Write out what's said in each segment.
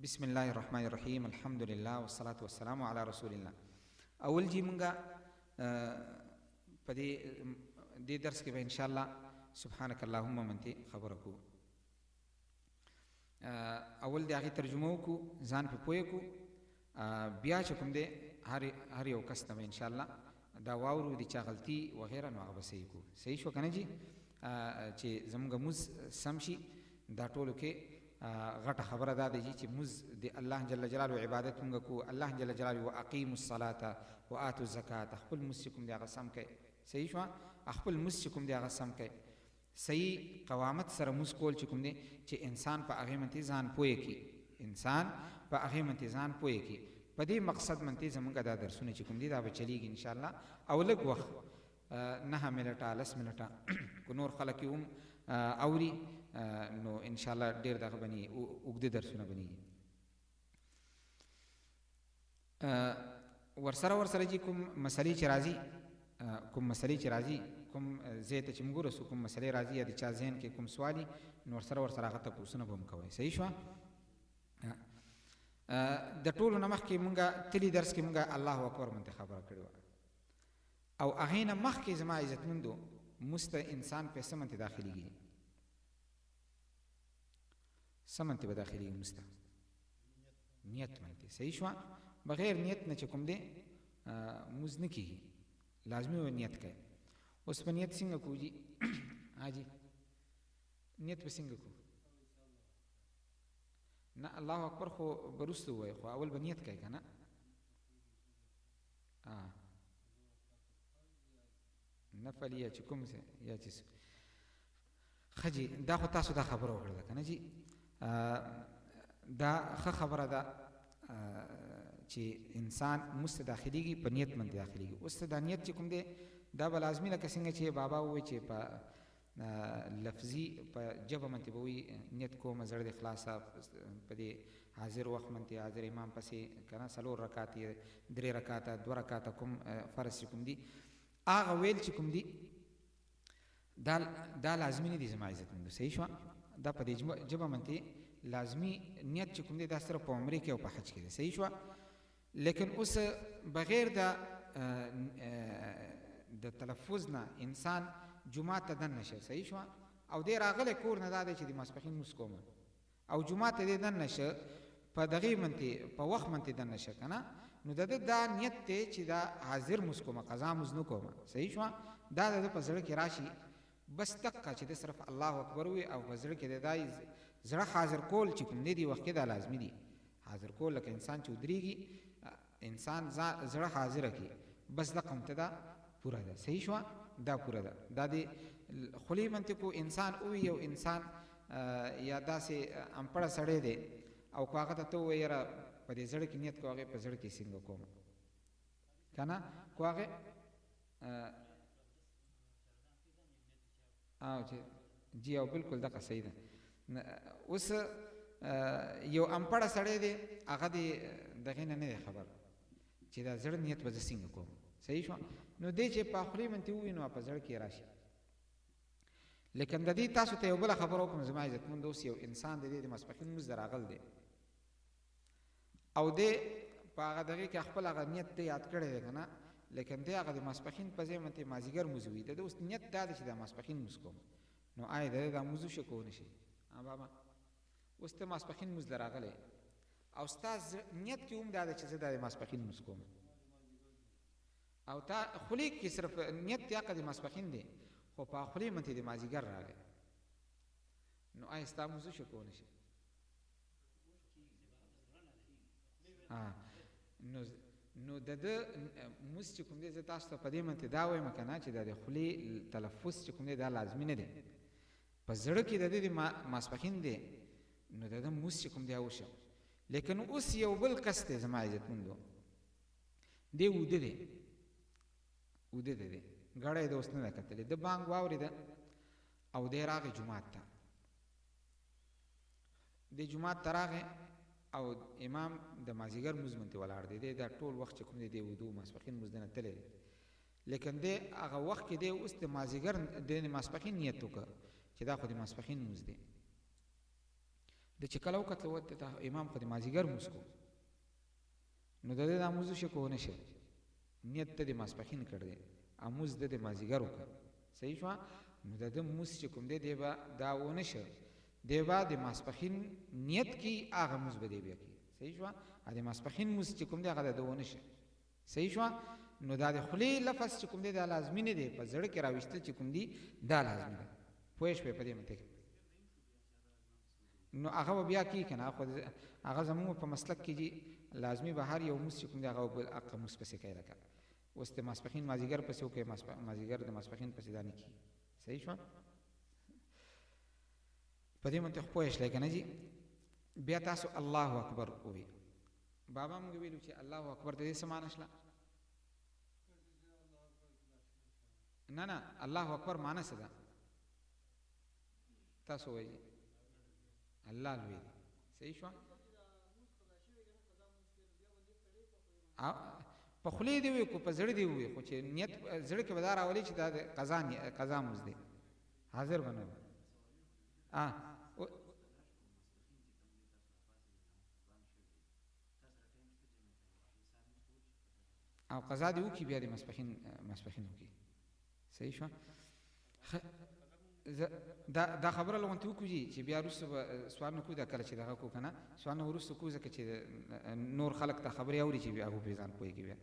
بسم الله الرحمن الرحیم، الحمد لله والصلاة والسلام علی رسول الله. اول جی مونږه په دې دې درس کې به ان شاء الله سبحانك اللهم منتي خبره کو. اول د هغې ترجمه وکړو، ځان په پوه کو، بیا چې کوم دی هر یو کس ته به ان شاء الله دا واورو د چا غلطي وغیره، نو هغه به صحیح کو. صحیح شو که نه جي؟ چې زمونږ موز سم شي. دا ټولو کې غټه خبره دا ده چې موز د الله جل جلاله عبادت مونږ کو. الله جل جلاله واقیموا الصلاة وآتوا الزکاة، خپل موز چې کوم دی هغه سم کړئ. صحیح شو؟ خپل موز چې کوم دی هغه سم کړئ. صحیح قوامت سره موز کول چې کوم دی چې انسان په هغې منتې ځان پوه کړي، انسان په هغې منتې ځان پوه کړي. په دې مقصد منتې زمونږ دا درسونه چې کوم دي دا به چلیږي ان شاء الله. او لږ وخت 9 منټه 10 منټه که نور خلک یې هم اوري نو ان شاء الله ډېر دغه بني اوږده درسونه بنیږي. ورسره چې کوم مسلې چې راځي، کوم مسلې چې راځي، کوم ځای ته چې موږ ورسو کوم مسلې راځي یا د چا ذهن کې کوم سوال وي، نو ورسره هغه تپوسونه به هم کوئ. صحیح شوه؟ د ټولو نه مخکې مونږ تلي درس کې مونږ الله اکبر مونږ ته خبره کړې وه، او هغې نه مخکې زما عزتمندو موږ ته انسان په څه منتې داخلېږي؟ څه منتې به داخلېږي موږ ته؟ نیت منتې. صحیح شوه؟ بغیر نیت نه چې کوم دی موز نه کېږي، لازمي به نیت کوي. اوس په نیت څنګه کوو جي؟ حاجي نیت به څنګه کوو؟ نه الله اکبر خو به وروسته ووایي، خو اول به نیت کوي که نه؟ نفل یا چې کوم څه یا چې ښه جي، دا خو تاسو دا خبره وکړله که نه جي؟ دا ښه خبره ده چې انسان موږ ته داخلېږي په نیت باندې داخلېږي. اوس ته دا نیت چې کوم دی دا به لازمي لکه څنګه چې بابا ووایي چې په لفظي په ژبه باندې به وایي نیت کوم زړه دې خلاصه په دې حاضر وخت باندې حاضر امام پسې که نه 4 رکعات 3 رکعاته 2 رکعاته کوم فرض چې کوم دي هغه ویل چې کوم دي دا لازمي نه دي زما عزتمندو. صحیح شوه؟ دا په دې ژبه باندې لازمي نیت چې کوم دی دا صرف په عمرې کې او په حج کې دی. صحیح شوه؟ لیکن اوس بغیر د تلفظ نه انسان جومات ته دننه شي. صحیح شوه؟ او دی راغلی کور نه دا دی چې د ماسپښین لمونځ کوم او جومات ته دی دننه شه په دغې منتې په وخت منتې دننه شه که نه، نو د ده دا نیت دی چې دا حاضر لمونځ کومه، قضا لمونځ نه کومه. صحیح شوه؟ دا د ده په زړه کې راشي بس دقه چې ده صرف الله اکبر وي او په زړه کې د دا زړه حاضر کول چې کوم دی دې وخت کې دا لازمي دي. حاضر کول لکه انسان چې ودرېږي انسان زړه حاضره کړي بس دقه هم ته دا پوره ده. صحیح شوه؟ دا پوره ده. دا د خولې منطق کو انسان ووي یو انسان یا داسې امپړه سړی دی او که هغه ته ته ووایې یاره په دې زړه کې نیت کوه، هغې په زړه کې څنګه کوم که نه که هغې او چې جی او بالکل دقه صحیح ده. اوس یو امپړه سړی دی هغه دې دغې نه نه دی خبر چې دا زړه نیت به زه څنګه کوم. صحیح شوه؟ نو دی چې په خولې منتې ووایي نو په زړه کې راشي. لیکن د دې تاسو ته یو بله خبره وکړم زما عزتمند. اوس یو انسان د دې د ماسپښین لمونځ راغل دی او دی په هغه دغې کې خپل هغه نیت دی یاد کړی دی که نه، لیکن دی هغه د ماسپښین په ځای باندې مازدیګر لمونځ وي. د ده اوس نیت دا دی چې دا ماسپښین لمونځ کوم، نو آیا د ده دا لمونځ وشي که ونه شي؟ بابا اوس ته ماسپښین لمونځ له راغلی او ستا نیت کې هم دا دی چې زه دا د ماسپښین لمونځ کوم او تا خولې کې صرف نیت دی هغه د ماسپښین دی خو په خولې باندې د مازدیګر راغی، نو آیا ستا لمونځ وشي که ونه شي؟ نو د ده لمونځ چې کوم دی زه تاسو ته په دې باندې دا وایم که نه چې دا د خولې تلفظ چې کوم دی دا لازمي نه دی. په زړه کې د ده د ماسپښین دی نو د ده لمونځ چې کوم دی وشو. لیکن اوس یو بل کس دی زما عزتمندو، دی وده دی، وده دی، دی ګړی د اوس نه ده کتلې، ده بانګ واورېده او دی راغی جومات ته. دی جومات ته راغی او امام د مازدیګر لمونځ باندې ولاړ دی. دی دا ټول وخت چې کوم دی دی وده ماسپښین لمونځ نه تللی دی، لیکن دی هغه وخت کې دی اوس د مازدیګر د ماسپښین نیت وکړ چې دا خو د ماسپښین لمونځ دی. د چې کله وکتل ورته امام خو د مازیګر لمونځ کو، نو د دې دا لمونځ وشي که ونه شي؟ نیت ته د ماسپښین کړ دی، لمونځ د مازیګر وکړ. صحیح شوه؟ نو د ده لمونځ چې کوم دی، دی به دا ونه شه، دی به د ماسپښین نیت کوي، هغه لمونځ به دی بیا کوي. صحیح شوه؟ د ماسپښین لمونځ چې کوم دی هغه د ده ونه شه. صحیح شوه؟ نو دا د خولې لفظ چې کوم دی دا لازمي نه دی، په زړه کې راویستل چې کوم دی دا لازمي ده. پوه شوې په دې منطق؟ نو هغه به بیا کوي که نه، خو هغه زموږ په مسلک کې جي لازمي به هر یو لمونځ چې کوم دی هغه بل هغه لمونځ پسې کوي. لکه اوس د ماسپښین مازیګر پسې وکړي، مازیګر د ماسپښین پسې دا نه کېږي. صحیح شوه؟ په دې منطق پوه شلئ که نه جي؟ بیا تاسو الله اکبر ووی. بابا موږ ویلو چې الله اکبر د دې څه معنی شله؟ نه نه، الله اکبر معنی څه ده؟ تاسو وایئ الله لوی دی. صحیح شوه؟ په خولې دې وي کو په زړه دې وي، خو چې نیت زړه کې به دا راولي چې دا د قضا قضا لمونځ دی، حاضر به نه وي. او قضا دې وکړي، بیا دې ماسپښین وکړي. صحیح شوه؟ دا خبره لغونتې وکړو جي چې بیا وروسته به سوال نه کوو، دا کله چې دغه کوو که نه سوال نه وروسته کوو، ځکه چې نور خلک دا خبرې اوري چې بیا هغوی پرې ځان پوهېږي. بیا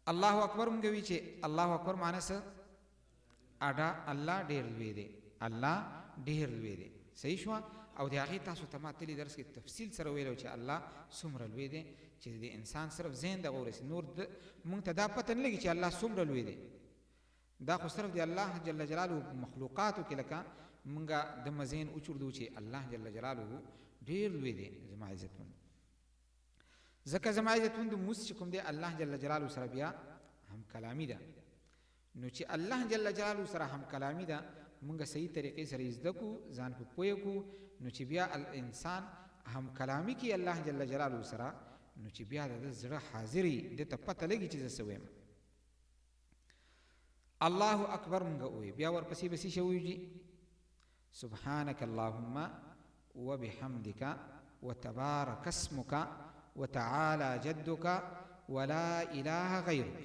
الله اکبر مونږ وي چې الله اکبر معنی څه؟ اډا الله ډېر لوی دی، الله ډېر لوی دی. صحیح شوه؟ او د هغې تاسو ته ما تللي درس کې تفصیل سره ویلو چې الله څومره لوی دی، چې د انسان صرف ذهن دغه ورسي، نور مونږ ته دا پته نه لګي چې الله څومره لوی دی. دا خو صرف د الله جل جلاله په مخلوقاتو کې لکه مونږ د مزین وچوردو چې الله جل جلاله ډېر لوی دی. زما عزتمند، ځکه زما عزتمند موس چې کوم دی الله جل جلاله سره بیا هم کلامي ده. نو چې الله جل جلاله سره هم کلامي ده، مونږ صحیح طریقې سره زده کو، ځان په پوه کو، نو چې بیا الانسان هم کلامي کې الله جل جلاله سره، نو چې بیا د زړه حاضري د ته پته لګي چې زه څه وایم. الله اکبر مونږ ووایو، بیا ورپسې به څه شی ووایو جي؟ سبحانك اللهم وبحمدك وتبارك اسمك وتعالى جدك ولا اله غيرك.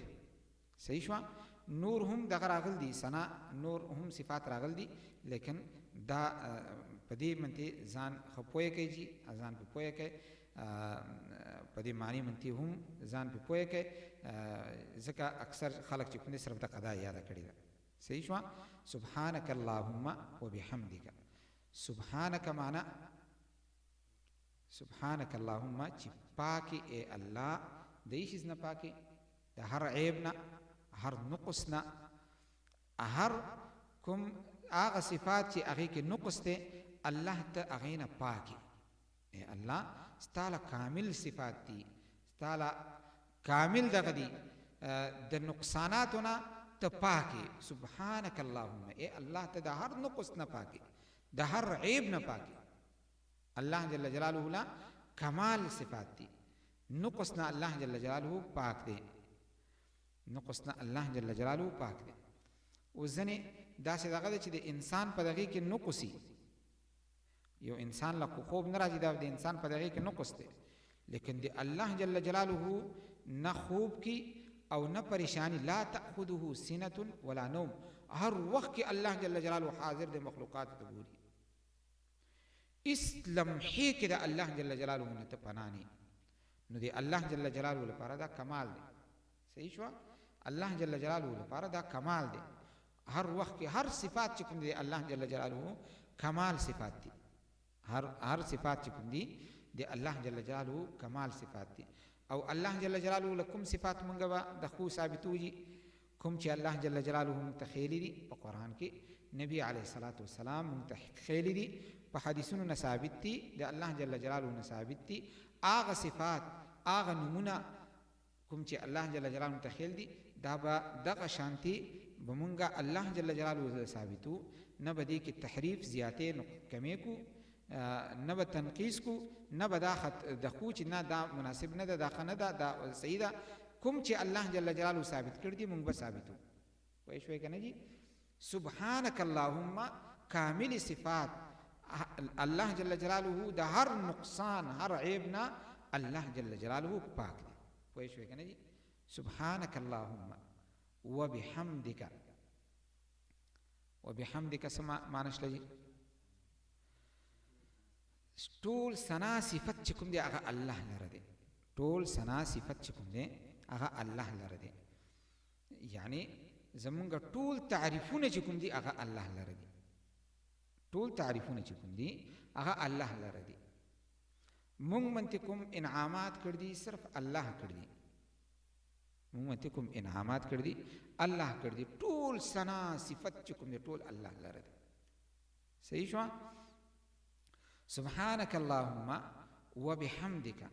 صحیح شوه؟ نور هم دغه راغل دي، ثنا نور هم صفات راغل دي، لیکن دا په دې منتې ځان ښه پوه کوي جي، ځان په پوه کوي، په دې معنی منتې هم ځان په پوه کوي، ځکه اکثر خلک چې کوم دي صرف دغه دا یاده کړې ده. صحیح شوه؟ سبحانك اللهم وبحمدك. سبحانك معنا سبحانك اللهم چې پاکې ای الله د هیڅ چیز نه پاکې، د هر عیب نه، هر نقص نه، هر کوم هغه صفات چې هغې کې نقص دی الله ته هغې نه پاکې. ای الله ستا له کامل صفات دي، ستا له کامل دغه دي، د نقصاناتو نه ته پاکې. سبحانك اللهم، ای الله ته د هر نقص نه پاکې، د هر عیب نه پاکې. الله جل جلاله لا کمال صفات دي، نقص نه الله جل جلاله پاک دی، نقص نه الله جل جلاله پاک دی. او ځینې داسې دغه دی چې د انسان په دغې کې نقصي، یو انسان له خوب نه راځي، دا د انسان په دغې کې نقص دی، لیکن د الله جل جلاله نه خوب کې او نه پریشانی، لا تأخذه سنة ولا نوم، هر وخت کې الله جل جلاله حاضر دی، مخلوقات ته ګوري، اس لمحې کې د الله جل جلاله نه ته پناه نه. نو د الله جل جلاله لپاره دا کمال دی. صحیح شوه؟ الله جل جلاله لپاره دا کمال دی. هر وخت کې هر صفات چې کوم دی الله جل جلاله کمال صفات دي، هر صفات چې کوم دي د الله جل جلاله کمال صفات دي. او الله جل جلاله له کوم صفات مونږ به د خو ثابتوږي؟ کوم چې الله جل جلاله مونږ ته ښیلي دي په قرآن کې، نبی علیه الصلاة والسلام مونږ ته ښیلي دي، په حدیثونو نه ثابت دي، د الله جل جلاله نه ثابت دي. هغه صفات هغه نومونه کوم چې الله جل جلاله ته ښیل دي، دا به دغه شانتي به مونږ الله جل جلاله ثابتو، نه به دې کې تحریف زیاتې کمې کو، نه به تنقیص کو، نه به دا د خو چې نه دا مناسب نه ده، دا ښه نه ده، دا صحیح ده. کوم چې الله جل جلاله ثابت کړي دي مونږ به ثابتو. پوه شوئ که نه جي؟ سبحانك اللهم کامل صفات الله جل جلاله د هر نقصان هر عیب نه الله جل جلاله پاک دی. پوه شوې که نه جي؟ سبحانك اللهم وبحمدك. وبحمدك څه معنی شله جي؟ ټول ثنا صفت چې کوم دی هغه الله لره دی. ټول ثنا صفت چې کوم دی هغه الله لره دی. یعنی زمونږ ټول تعریفونه چې کوم دي هغه الله لره دي. ټول تعریفونه چې کوم دي هغه الله لره دي. مونږ منته کوم انعامات کړ دي صرف الله کړ دي. مونږ منته کوم انعامات کړ دي الله کړ دي. ټول ثنا صفت چې کوم دي ټول الله لره دي. صحیح شو؟ سبحانك اللهم وبحمدك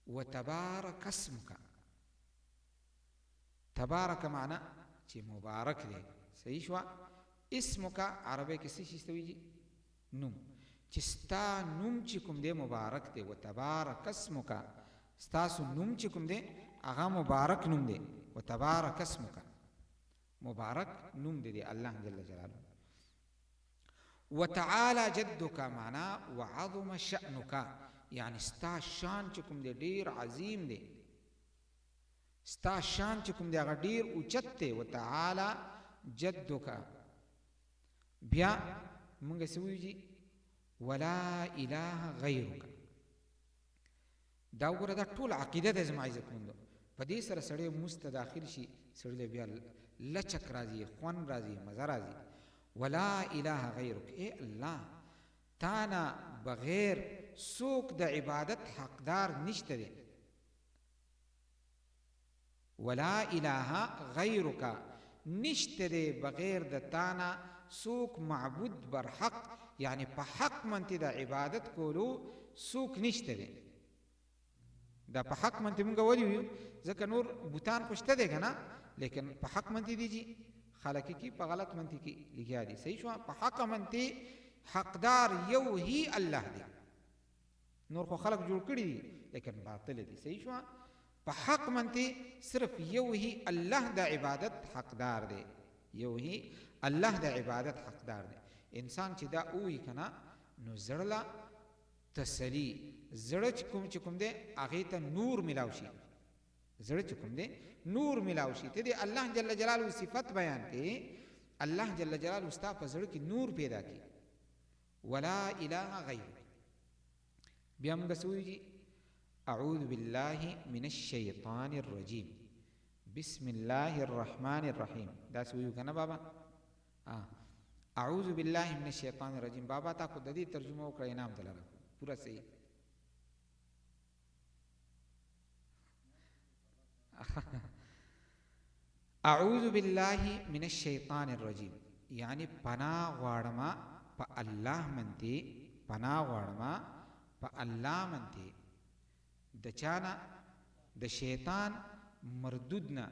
وتبارك اسمك. تبارک معنا چې مبارک دی. صحیح شو؟ اسمک عربی کې څه شي ته وایي؟ نوم. چې ستا نوم چې کوم دی مبارک دی. وتبارک اسمک، ستاسو نوم چې کوم دی هغه مبارک نوم دی. وتبارک اسمک مبارک نوم دی دی الله جل جلاله. وتعالى جدك معنا وعظم شأنك، یعنی ستا شان چې کوم دی ډیر عظیم دی. ستا شان چې کوم دی هغه ډیر اوچت دی. وتعالى جدک. بیا مونږ څه وایو جي؟ ولا اله غیرک. دا وګوره دا ټول عقیده ده زما عزتمندو. په دې سره سړی مونځ ته داخل شي، سړی له بیا لچک راځي، خوند راځي، مزه راځي. ولا اله غیرک، ای الله تا نه بغیر څوک د عبادت حقدار نشته دی. ولا اله غیرک، نشته دی بغیر د تا نه څوک معبود برحق، یعنی په حق منته د عبادت کولو څوک نشته دی. دا په حق منته مونږ ولي ویو؟ ځکه نور بوتان خو شته دی که نه، لیکن په حق منته دي جي خلک کی په غلط منته کی لګیا دي. صحیح شو؟ په حق منته حقدار یو هی الله دی، نور خو خلک جوړ کړي دي لیکن باطل دي. صحیح شو؟ په حق منته صرف یو هی الله د عبادت حقدار دی. یو هی الله د عبادت حقدار دی. انسان چې دا ووایي که نه نو زړه له تسلی، زړه چې کوم چې کوم دی هغې ته نور ملاو شي. زړه چې کوم دی نور ملاو شي. ته دې الله جل جلاله صفت بیان کړي، الله جل جلاله ستا په زړه کې نور پیدا کړي. ولا اله غیر. بیا موږ څه وایو جي؟ اعوذ بالله من الشیطان الرجیم، بسم الله الرحمن الرحیم. داسې وایو که نه بابا؟ اعوذ بالله من الشیطان الرجیم. بابا تا خو د دې ترجمه وکړه، انعام دله راکړو پوره صحیح. اعوذ بالله من الشیطان الرجیم، یعنی پناه غواړم په الله منتې، پناه غواړم په الله منتې د چا نه؟ د شیطان مردود نه.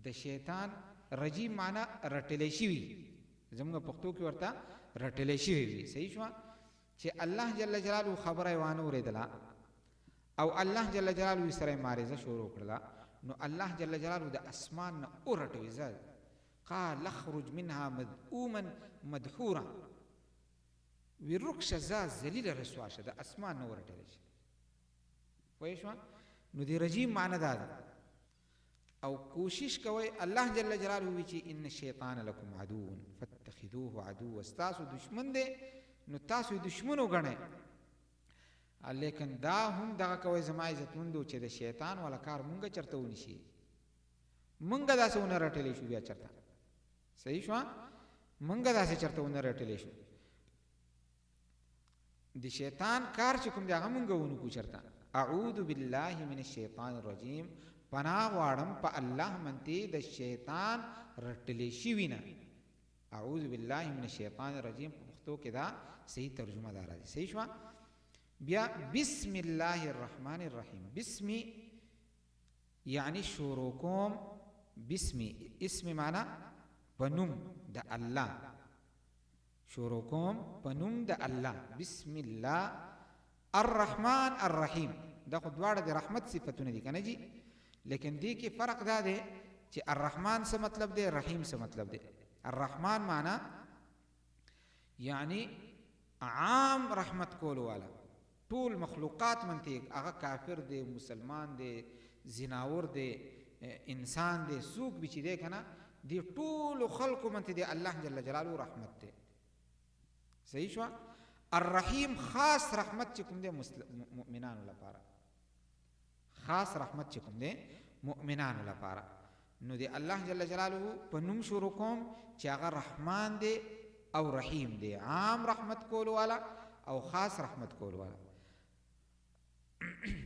د شیطان رجیم معنا رټلی شوي، زموږ پښتو کې ورته رټلی شوي وي. صحیح شوه؟ چې الله جل جلاله خبره یې وانه اورېدله او الله جل جلاله سره یې معرضه شروع کړله، نو الله جل جلاله د اسمان نه ورټوي. ځه قال اخرج منها مذءوما مدحورا، وی رک شه ځه ذلیله رسوا شه، د اسمان نه ورټلی شي. پوه شوه؟ نو د رجیم معنی دا ده. او کوشش کوئ الله جل جلاله وی چې ان الشیطان لکم عدو فاتخذوه عدوا، ستاسو دشمن دی نو تاسو یې دشمن وګڼئ. لیکن دا هم دغه کوئ زما عزتمندو چې د شیطان والا کار مونږ چرته ونشي، مونږ داسې ونه رټلی شو بیا چرته. صحیح شوه؟ مونږ داسې چرته ونه رټلی شو. د شیطان کار چې کوم دی هغه مونږ ونه کو چرته. اعوذ بالله من الشیطان الرجیم، پناه غواړم په الله منتې د شیطان رټلی شوي نه. اعوذ بالله من الشیطان الرجیم په پښتو کې دا صحیح ترجمه دا راځي. صحیح شوه؟ بیا بسم الله الرحمن الرحیم. بسم یعنی شروع کوم، بسم اسم معنا په نوم د الله، شروع کوم په نوم د الله. بسم الله الرحمن الرحیم. دا خو دواړه د رحمت صفتونه دي که نه جي؟ لیکن دې کې فرق دا دی چې الرحمن څه مطلب دی، رحیم څه مطلب دی. الرحمن معنا یعنی عام رحمت کولو والا، ټول مخلوقات منته، هغه کافر دی، مسلمان دی، زناور دی، انسان دی، څوک به چې دی کنه، دی ټول خلقو منته دی الله جل جلاله رحمت دی. صحیح شو. الرحیم خاص رحمت چې کوم دی مؤمنانو لپاره، خاص رحمت چې کوم دی مؤمنانو لپاره. نو دی الله جل جلاله په نوم شروع کوم چې هغه رحمان دی او رحیم دی، عام رحمت کولو والا او خاص رحمت کولو والا.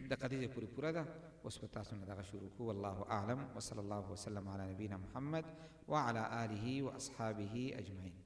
د قضیې پوری پوره ده. اوس په تاسو نه دغه شروع کو. والله اعلم، وصلی الله وسلم علی نبینا محمد وعلى آله واصحابه اجمعین.